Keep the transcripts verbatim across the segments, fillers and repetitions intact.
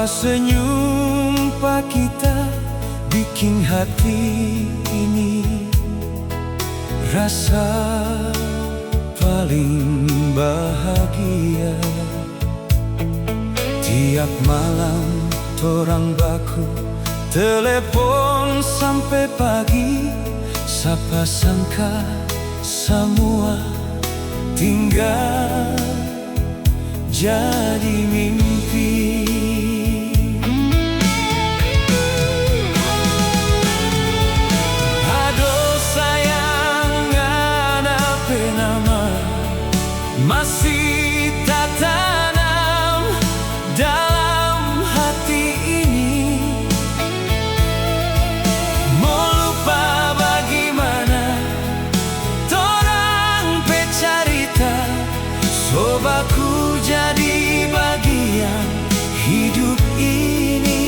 Senyum pa kita biking hati ini rasa paling bahagia. Tiap malam torang baku telepon sampe pagi, sapa sangka samua tinggal jadi mimpi. Ado sayang, ngana pe nama masih tatanam dalam hati ini. Mo lupa bagimana torang pe carita, so baku jadi bagian hidup ini.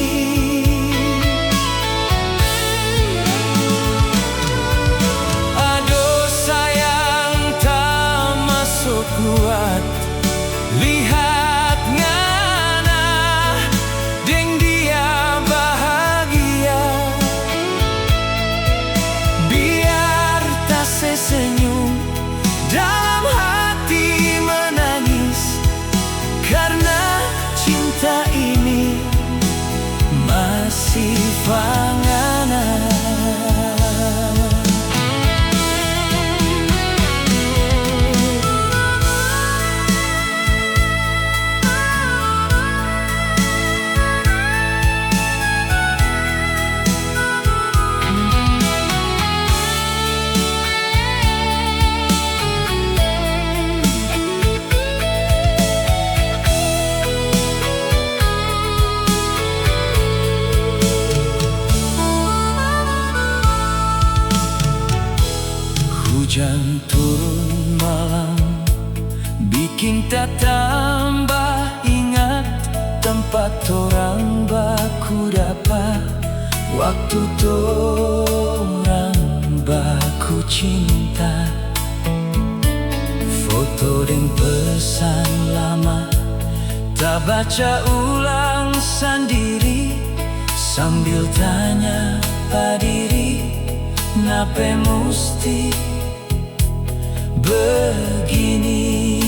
Ado sayang, tamaso kuat lihat ngana deng dia bahagia. Biar ta se senyum, dalam hati menangis, karna cinta ini masih pa ngana. Hujan turun malam, biking tatamba ingat tempat torang baku dapa waktu torang baku cinta. Foto deng pesan lama tabaca ulang sandiri, sambil tanya pa diri, nape musti begini.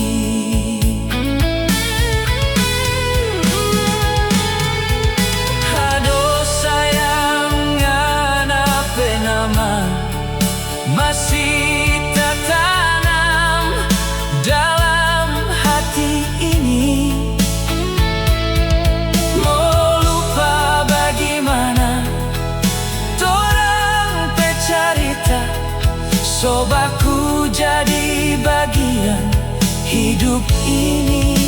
Adoh sayang, ngana pe nama masih tatanam dalam hati ini. Mo lupa bagimana torang pe carita, so baku jadi bagian hidup ini.